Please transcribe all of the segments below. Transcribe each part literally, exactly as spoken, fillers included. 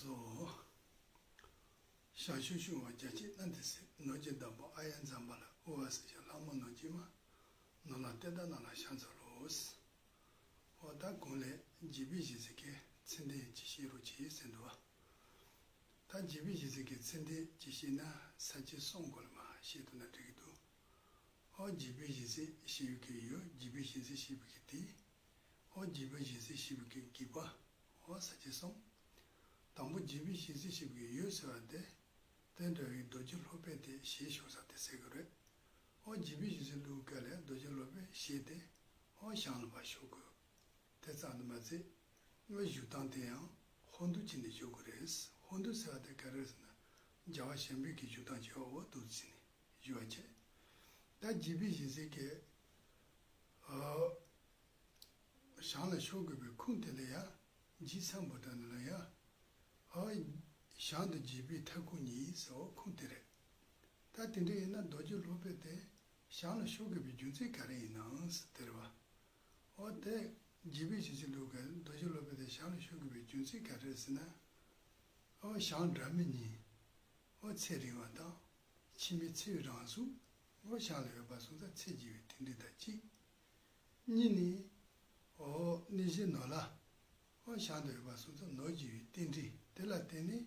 བཟོ། ཞང་ཞུང་ཞུང་བ་རྒྱ་ཆེ་སྣ་འདི་སྲིད་ནོར་གྱི་བདག་པོ་ཨ་ཡ་འཛམ་བྷ་ལ་ཨུ་བ་སི་ཤ་ལྷ་མོ་ནོར་གྱི་མ། ནོར་ལ་ལྟེ་བདག་ནོར་ལ་ཤ་ཚ་ལོས། འོ་ད་གོང་ལས་རྒྱས་པའི་གཞི་ཟིག་གི་ཚིག་འདི་ཅི་ཤེས་རོགས་གྱིས་ཟེར་འདུག་བ། ད་རྒྱས་པའི་གཞི་ཟིག་གི་ཚིག་འདི་ཅི་ཤེས་ན་ས་བཅད་གསུམ་སྐོར་ལ་མ་ཤེས་ཐུབ་ན་འགྲིག་གི་འདུག་འོ་རྒྱས་པའི་གཞི་ཟིག་ཤེས་ཡོད་ཀྱི་ཡོད་རྒྱས་པའི་གཞི་ཟིག་ཤེས་པའི་གི་དེ། འོ་རྒྱས་པའི་གཞི་ཟིག་ཤེས་པའི་གི་དགེ་བ། འོ་ས་བཅད་གསུམ། དང་པོ་རྒྱས་པའི་གཞི་ཟིག་ཤེས་པའི་གི་ཡོད་ཟེར་བ་དེ། དེ་འདྲ་བའི་རྡོ་རྗེ་སློབ་དཔོན་དེ་ཞེས་ཞུ་ས་དེ་ཟེར་གི་རེད། འོ་རྒྱས་པའི་གཞི་ཟིག་ལུགས་ག་ལས་རྡོ་རྗེ་སློབ་དཔོན་ཞེས་དེ། འོ་ཞང་ལ་མ་ཞུ་དགོས། དེ་ཙམ་དུ་མ་ཚད། སྔོན་བཞུགས་སྟངས་དེ་ཡང་ཧོར་འདུལ་བྱས་ནས་བཞུགས་དགོས་རེད། ཧོར་འདུལ་ཟེར་བ་དེ་ག་རེ་ཟེར་ན། རྒྱལ་བ་གཞན་ཕན་གྱི་བཞུགས་སྟངས་ཀྱི་འོ་འདུག་བྱས་ནས་བཞུགས་པ་བྱས། ད་རྒྱས་པའི་གཞི་ཟིག་གི། ཨ། ཞང་ལ་ཤོར་དགོས་པའི་ཁུངས་དེ་ལ་ཡ། རྗེས་མཚམས་པོ་དེ་ལ་ཡ། ཨ། ཞང་དང་རྒྱས་པའི་ཐབས་ཁུངས་གཉིས་ཟེར་བ་ཁུངས་དེ་རེད། ད་དེ་འདྲ་ཡིན་ན་རྡོ་རྗེ་སློབ་དཔོན་དེ་ཞང་ལ་ཤོར་དགོས་པའི་རྒྱུ་མཚན་ག་རེ་ཡིན་ནམ་ཟེར་དེ་རེད་བ། འོ་དེ་རྒྱས་པའི་གཞི་ཟིག་ལུགས་ཀྱི་རྡོ་རྗེ་སློབ་དཔོན་དེ་ཞང་ལ་ཤོར་དགོས་པའི་རྒྱུ་མཚན་ག་རེ་རེད་ཟེར་ན། འོ་ཞང་འདྲ་མི་གཉིས། འོ་ཚེ་རིང་བ་དང་། ཕྱི་མའི་ཚེ་ཡི་རང་གཟུགས། འོ་ཞང་ལ་ཡོད་པ་སོང་ཙང་ཚེ་རྒྱས་པའི་རྟེན་འབྲེལ་དང་གཅིག་གཉིས་ནི། འོ་གནས་གཞི་ནོར་ལྷ། འོ་ཞང་དུ་ཡོད་པ་སོང་ཙང་ནོར་རྒྱས་པའི་རྟེན་འབྲེལ་དེ་ལ་བརྟེན་ནས་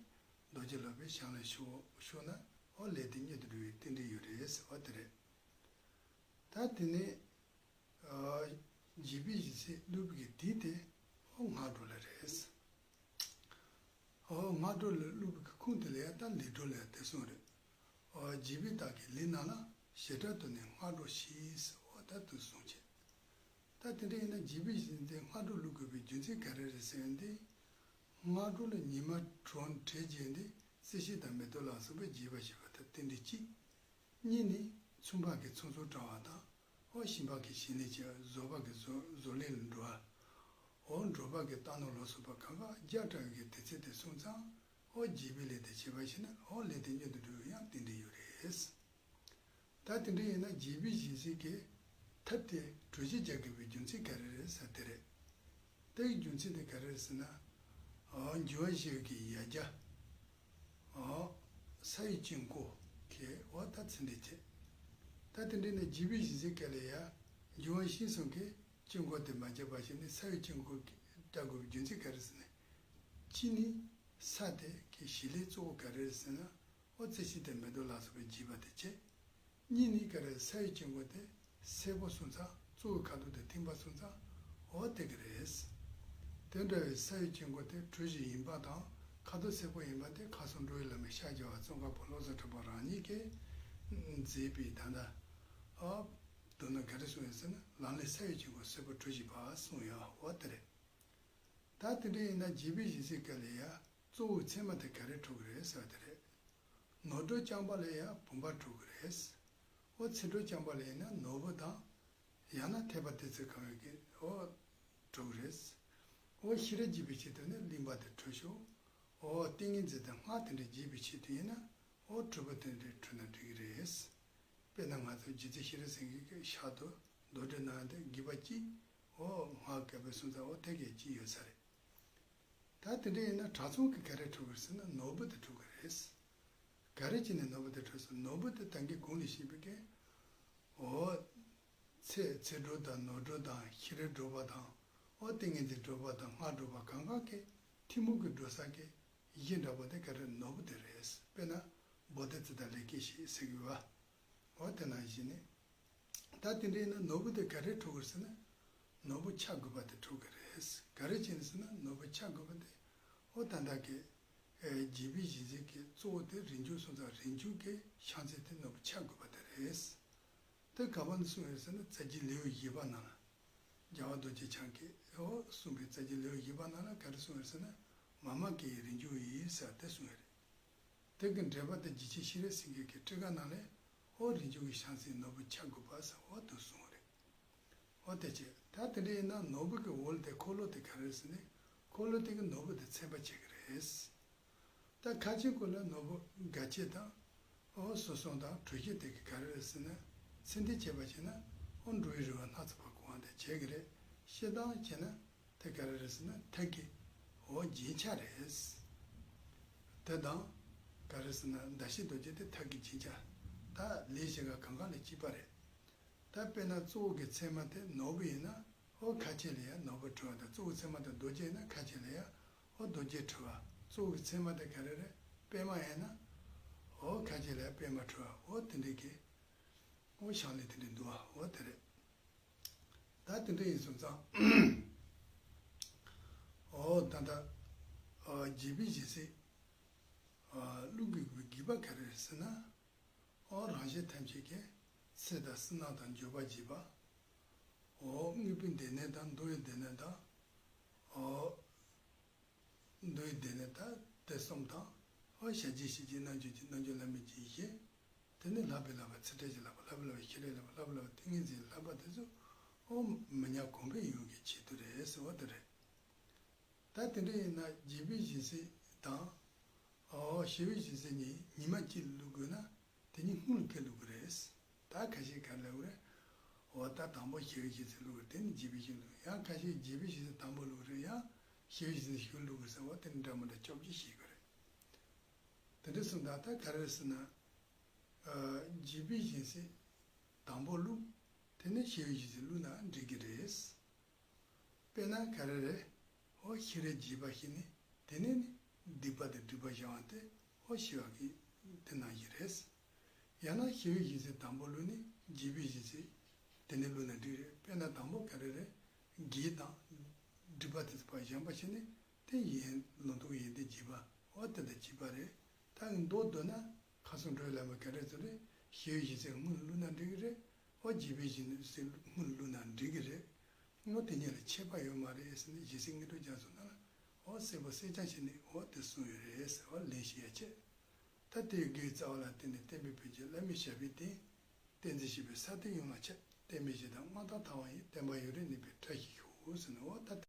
རྡོ་རྗེ་སློབ་དཔོན་ཞང་ལ་ཤོར་ཤོར་ན་འོ་ལས་དེ་མྱུར་དུ་འགྲུབ་པའི་རྟེན་འབྲེལ་ཡོད་རེད་ཟེར་བ་དེ་རེད། ད་དེ་ནས། ཨ། རྒྱས་པའི་གཞི་ཟིག་བླུགས་པའི་གི་དེ་དེ། ཨོ་སྔགས་སྒྲོ་ལ་རེད། ཨོ་སྔགས་སྒྲོ་ལ་བླུགས་པའི་གི་ཁུངས་དེ་ལ་ཡང་ད་ལས་སྒྲོ་ལ་ཡང་དེ་གསུངས་རེད། ཨོ་རྒྱས་པའི་རྟགས་ཀྱི་ལས་རྣམས་ལ་བྱེ་བྲག་ཏུ་ནི་སྔགས་སྒྲོ་ཞེས་ཟེར། ཨོ་ད་དུ་གསུངས་བྱས། ད་དེ་འདྲ་ཡིན་ན་རྒྱས་པའི་གཞི་འདི་སྔགས་སྒྲོ་བླུགས་དགོས་པའི་རྒྱུ་མཚན་ག་རེ་རེད་ཟེར་ཡོང་དུས། སྔགས་སྒྲོ་ལ་ཉི་མ་དྲོད་བྲེལ་བྱས་ཏེ་རྩི་ཤིང་དང་མེ་ཏོག་ལ་སོགས་པའི་རྒྱས་པ་བྱེད་པ་དང་རྟེན་འབྲེལ་གཅིག་གཉིས་ནི། མཚུངས་པ་གི་མཚུངས་ཟུར་བྲལ་བ་དང་། འོ་ཞིང་པ་གི་ཞིང་ལས་བྱེད། བཟོ་པ་གི་བཟོ་བཟོ་ལས་ལ་འགྲོ་བ། འོ་འབྲོག་པ་གི་རྟ་ནོར་ལ་སོགས་པ་གང་ག་བརྒྱ་བྲལ་བའི་གི་དེ་ཚེ་དེ་སོང་ཙང་། འོ་རྒྱས་པའི་ལས་དེ་བྱེད་པ་ཞིག་ན་འོ་ལས་དེ་མྱུར་དུ་འགྲུབ་པའི་ཡང་རྟེན་འབྲེལ་ཡོད་རེད། ད་དེ་འདྲ་ཡིན་ན་རྒྱས་པའི་གཞི་ཟིག་གི་ཐབས་དེ་གྲུ་བཞི་རྒྱག་དགོས་པའི་རྒྱུ་མཚན་ག་རེ་རེད་ཟེར་དེ་རེད། དེའི་རྒྱུ་མཚན་དེ་ག་རེ་རེད་ཟེར་ན། འོ་འགྱུར་བ་ཞིག་གི་ཡ་རྒྱ། འོ། ས་ཡི་དཀྱིལ་འཁོར་གྱི་འོ་ད་ཚིག་འདི་བྱས། ད་དེ་འདྲ་ནི་རྒྱས་པའི་གཞི་ཟིག་ག་ལས་ཡ། འགྱུར་བ་ཞིག་གསུམ་གྱི་དཀྱིལ་འཁོར་དེ་མ་བརྒྱབ་པ་ཞིག་ནི་ས་ཡི་དཀྱིལ་འཁོར་གྱི་བརྒྱབ་དགོས་པའི་རྒྱུ་མཚན་ག་རེ་ཟེར་ན། གཅིག་ནི། ས་དེ་གི་གཞི་ལས་གཙོ་བོ་ག་རེ་རེད་ཟེར་ན། འོ་རྩི་ཤིང་དང་མེ་ཏོག་ལ་སོགས་པའི་རྒྱས་པ་དེ་བྱས། གཉིས་ནི་ག་རེ་ས་ཡི་དཀྱིལ་འཁོར་དེ་སེར་པོ་སོང་ཙང་གཙོ་བོའི་ཁ་དོག་དེ་མཐིང་པ་སོང་ཙང་འོ་དེ་ག་རེད། དེ་འདྲ་བའི་ས་ཡི་དཀྱིལ་འཁོར་དེ་གྲུ་བཞི་ཡིན་པ་དང་ཁ་དོག་སེར་པོ་ཡིན་པ་དེ་ཁ་སང་འགྲོ་བའི་བླ་མའི་ཕྱག་རྒྱ་བ་ཙོང་ཁ་པ་བློ་བཟང་གྲགས་པ་རང་ཉིད་ཀྱིས་མཛད་པའི་ད་ལྟ་ཨ་མདོར་ན་ག་རེ་གསུངས་ཡོད་ཟེར་ན་ལམ་ལས་ས་ཡི་དཀྱིལ་འཁོར་སེར་པོ་གྲུ་བཞི་པ་གསུངས་ཡོད་འོ་དེ་རེད། ད་དེ་འདྲ་ཡིན་ན་རྒྱས་པའི་གཞི་ཟིག་ག་ལས་ཡ་གཙོ་བོའི་མཚན་མ་དེ་ག་རེ་འཁྲུལ་གི་རེད་ཟེར་བ་དེ་རེད། ནོར་སྒྲོ་རྐྱང་པ་ལས་ཡང་བུམ་པ་འཁྲུལ་གི་རེད། འོ་ཚིག་སྒྲོ་རྐྱང་པ་ལས་ཡིན་ན་ནོར་བུ་དང་། ཡང་ན་ཐེག་པ་དེ་ཚེ་གང་བའི་གི་འོ་འཁྲུལ་གི་རེད། འོ་ཤེས་རབ་རྒྱས་པའི་ཆེད་དུ་ནི་གླིང་པ་དེ་འཁྲུལ་ཤོག་འོ་ཏིང་ངེ་འཛིན་དང་སྔགས་དེ་འདྲ་རྒྱས་པའི་ཆེད་དུ་ཡིན་ན་འོ་འཁྲུལ་པ་དེ་འདྲ་འཁྲུལ་ན་འགྲིག་གི་རེད། དཔེར་ན་ང་ཚོ་རྗེ་བཙུན་ཤེས་རབ་སེང་གེ་གི་ཞལ་དུ་མདོ་སྒྲ་གནང་སྟེ་དགོས་པ་གཅིག་འོ་སྔགས་ག་པའི་སོང་ཙང་འོ་དེ་གས་གཅིག་ཡོད་ས་རེད། ད་དེ་འདྲ་ཡིན་ན་གྲྭ་ཚང་གི་ག་རེ་འཁྲུལ་གི་རེད་ཟེར་ན་ནོར་བུ་དེ་འཁྲུལ་གི་རེད། ག་རེ་བྱས་ནས་ནོར་བུ་དེ་འཁྲུལ་ཟེར་ནོར་བུ་དེ་ད་གིན་གོང་ལ་བཤད་པའི་གི། འོ། ཚེ་ཚེ་སྒྲོ་དང་ནོར་སྒྲོ་དང་ཤེས་རབ་སྒྲོ་པ་དང་། འོ་ཏིང་ངེ་འཛིན་སྒྲོ་པ་དང་སྔགས་སྒྲོ་པ་གང་ག་གི་ཐུན་མོང་གི་སྒྲོ་བསལ་གི་གཞི་འདྲ་པོ་དེ་ག་རེ་ནོར་བུ་དེ་རེད། དཔེར་ན་བོ་དྷི་ཙིཏྟ་ལེགས་སྐྱེས་ཞེས་ཟེར་གི་བ། འོ་དེ་ནང་བཞིན་ནི། ད་དེ་འདྲ་ཡིན་ན་ནོར་བུ་དེ་ག་རེ་འཁྲུལ་གི་རེད་ཟེར་ན། ནོར་བུ་ཆགས་དགོས་པ་དེ་འཁྲུལ་གི་རེད། ག་རེ་བྱས་ནས་ཟེར་ན་ནོར་བུ་ཆགས་དགོས་པ་དེ། འོ་ད་ལྟ་གི། ཨེ་རྒྱས་པའི་གཞི་ཟིག་གི་གཙོ་བོ་དེ་རིང་འཇུག་སོང་ཙང་རིང་འཇུག་གི་ཤང་ཚད་དེ་ནོར་བུ་ཆགས་དགོས་པ་དེ་རེད། དེ་ག་བ་ནས་གསུངས་ཡོད་ཟེར་ན་རྩ་རྒྱུད་ལེའུ་བཞི་པ་ནང་ལ། རྒྱལ་བ་རྡོ་རྗེ་འཆང་གིས་འོ་གསུངས་པའི་རྩ་རྒྱུད་ལེའུ་བཞི་པ་ནང་ལ་ག་རེ་གསུངས་ཡོད་ཟེར་ན། མཱ་མ་ཀཱི་ཡི་རིང་འཇུག་ཡིན་ཟེར་དེ་གསུངས་ཡོད་རེད། དེ་གི་འགྲེལ་པ་དེ་རྗེ་བཙུན་ཤེས་རབ་སེང་གེ་གི་ཊཱི་ཀ་ནང་ལས་འོ་རིང་འཇུག་གི་ཤང་ཚད་ནོར་བུ་ཆགས་དགོས་པ་ཟེར་འོ་དེ་གསུངས་རེད། འོ་དེ་བྱས་ད་དེ་འདྲ་ཡིན་ན་ནོར་བུ་གི་འོག་ལ་དེ་འཁོར་ལོ་དེ་ག་རེ་ཟེར་ནས་འཁོར་ལོ་དེ་གི་ནོར་བུ་དེ་ཚན་པ་བྱེད་ཀྱི་རེད། ད་ཁ་ཆེ་ཀུན་ལ་ནོར་བུ་དགའ་སྐྱེད་དང་། འོ་སོ་སོང་དང་གྲུ་བཞི་དེ་གི་ག་རེ་རེད་ཟེར་ན། ཚེ་འདི་བྱས་པ་བྱས་ན་འོ་འགྲོ་བའི་རིམ་པ་སྣ་ཚོགས་པ་སྐོང་བ་དེ་བྱེད་ཀྱི་རེད། སྤྱིར་བཏང་བྱས་ན་དེ་ག་རེ་རེད་ཟེར་ན་ཐབས་ཀྱི་འོ་རྒྱན་ཆ་རེད། དེ་དང་ག་རེ་ཟེར་ན་ཟླ་ཕྱེད་རྡོ་རྗེ་དེ་ཐབས་ཀྱི་རྗེས་འཇུག་ད་ལས་བྱེད་ག་གང་ག་ལས་སྐྱེས་པ་རེད། ད་དཔེར་ན་གཙོ་བོ་གི་མཚན་མ་དེ་ནོར་བུ་ཡིན་ན་ཨོ་ཁ་ཆེ་ལ་ཡ་ནོར་བུ་འཁྲུལ་བ་དང་གཙོ་བོ་མཚན་མ་དེ་རྡོ་རྗེ་ཡིན་ན་ཁ་ཆེ་ལ་ཡ་ཨོ་རྡོ་རྗེ་འཁྲུལ་བ། གཙོ་བོ་གི་མཚན་མ་དེ་ག་རེ་རེད། པད་མ་ཡིན་ན་ཨོ་ཁ་ཆེ་ལ་ཡ་པད་མ་འཁྲུལ་བ། ཨོ་དེ་འདྲའི་གི་ཨོ་ཤང་ལས་དེ་འདྲའི་འདུག་བ། ཨོ་དེ་རེད། ད་དེ་འདྲ་ཡིན་སོང་ཙང་། ཨོ་ད་ལྟ་ཨོ་རྗེ་བའི་ཞལ་གཟིགས་ཨོ་བླུག་དགོས་པའི་དགོས་པ་ག་རེ་རེད་ཟེར་ན། ཨོ་རང་གཞན་ཐམས་ཅད་ཀྱི་ཚེ་དང་བསོད་ནམས་དང་འབྱོར་པ་བགྱིས་པ། ཨོ་དངོས་པོའི་སྡེ་སྣོད་དང་འདུ་བའི་སྡེ་སྣོད་དང་། ཨོ་འདུ་བའི་སྡེ་སྣོད་དང་དེ་གསུམ་དང་། ཨོ་བྱ་བྱེད་ཤེས་བྱེད་རྣལ་འབྱོར་བྱེད་རྣལ་འབྱོར་བླ་མེད་བྱེད་བཞི། དེ་ནས་ལྷག་པའི་ལྷག་པ་ཚིག་ཕྲད་ཀྱི་ལྷག་པ། ལྷག་པའི་ལྷག་པ་ཤེས་རབ་ལྷག་པ། ལྷག་པའི་ལྷག་པ་ཏིང་ངེ་འཛིན་ལྷག་པ་དེ་ཚོ་ཨོ་མི་ཉམས་གོང་འཕེལ་ཡོང་གི་ཆེད་དུ་རེད་ཟེར་བ་དེ་རེད། ད་དེ་འདྲ་ཡིན་ན་རྗེ་བའི་ཞལ་གཟིགས་དང་། ཨོ་ཞི་བའི་ཞལ་གཟིགས་གཉིས་ཉི་མ་གཅིག་བླུག་དགོས་ན་དེ་གཉིས་སྔོན་ལ་ག་བླུག་གི་རེད། ད་ཁ་ཤས་ག་རེ་ལབ་གི་རེད། འོ་ད་དང་པོ་ཞི་བའི་ཞལ་གཟིགས་བླུག་གི་རེད། དེ་ནས་རྗེ་བའི་ཞལ་བླུག་ཡང་ཁ་ཤས་རྗེ་བའི་ཞལ་གཟིགས་དང་པོ་བླུག་གི་རེད། ཡང་ཞི་བའི་ཞལ་གཟིགས་ཞུ་བླུག་གི་རེད་ཟེར་བ་དེ་འདྲ་མི་འདྲ་བཅོ་བརྒྱད་བཤད་གི་རེད། དེ་འདྲ་སོང་ཙང་ད་ག་རེ་རེད་ཟེར་ན། ཨ་རྗེ་བའི་ཞལ་གཟིགས་དང་པོ་བླུག་དེ་ནས་ཞི་བའི་ཞལ་གཟིགས་བླུག་ན་འགྲིག་གི་རེད། དཔེར་ན་ག་རེ་རེད། ཨོ་ཤེས་རབ་རྒྱས་པ་ཤེས་ནས་དེ་ནས་ནི་སྡིག་པ་དང་སྒྲིབ་པ་སྦྱང་བ་དེ་ཨོ་ཤེས་པ་གི་དེ་ནང་བཞིན་རེད། ཡང་ན་ཞི་བའི་ཞལ་གཟིགས་དང་པོ་བླུགས་ནས་རྗེ་བའི་ཞལ་གཟིགས་དེ་ནས་བླུགས་ན་འགྲིག་རེད། དཔེར་ན་དང་པོ་ག་རེ་རེད། དགེ་དང་སྒྲིབ་པ་དེ་ཚོ་ཕར་སྦྱངས་པ་བྱས་ནས་དེ་ཡན་ལུང་རྟོགས་ཡོན་ཏན་རྒྱས་པ་ཨོ་དེ་དང་བྱས་པ་རེད། ད་མདོར་བསྡུ་ན་ཁ་སང་འགྲོ་ལ་མ་ག་རེ་ཚོ་རེད། ཞི་བའི་ཞལ་གཟིགས་སྔོན་བླུགས་ན་འགྲིག་གི་རེད། ཨོ་རྗེ་བའི་ཞལ་གཟིགས་སྔོན་བླུགས་ན་འགྲིག་གི་རེད། ཨོ་དེ་གཉིས་ལ་ཁྱད་པར་ཡོད་མ་རེད་ཟེར་ནས་ཞལ་གཟིགས་དངོས་གྲུབ་རྒྱ་མཚོ་ནང་ལ་ཨོ་གསལ་པོ་གསལ་རྐྱང་བྱས་ནས་ཨོ་དེ་གསུངས་ཡོད་རེད་ཟེར་བ་ལན་ཞིག་ཡ་ཆེ། ད་དེའི་དགེ་རྩ་བ་ལ་བརྟེན་ནས་བསྟན་པའི་འཕེལ་རྒྱས་བླ་མའི་ཞབས་པད་བརྟན། བསྟན་འཛིན་ཞེས་པའི་ས་སྟེང་ཡོངས་ལ་ཁྱབ། བསྟན་པའི་གཞི་དང་མངའ་ཐང་དར་བ་ཡི། བསྟན་པ་ཡུན་རིང་གནས་པའི་བཀྲ་ཤིས་ཤོག་ཟེར་ནས་ཨོ་ད་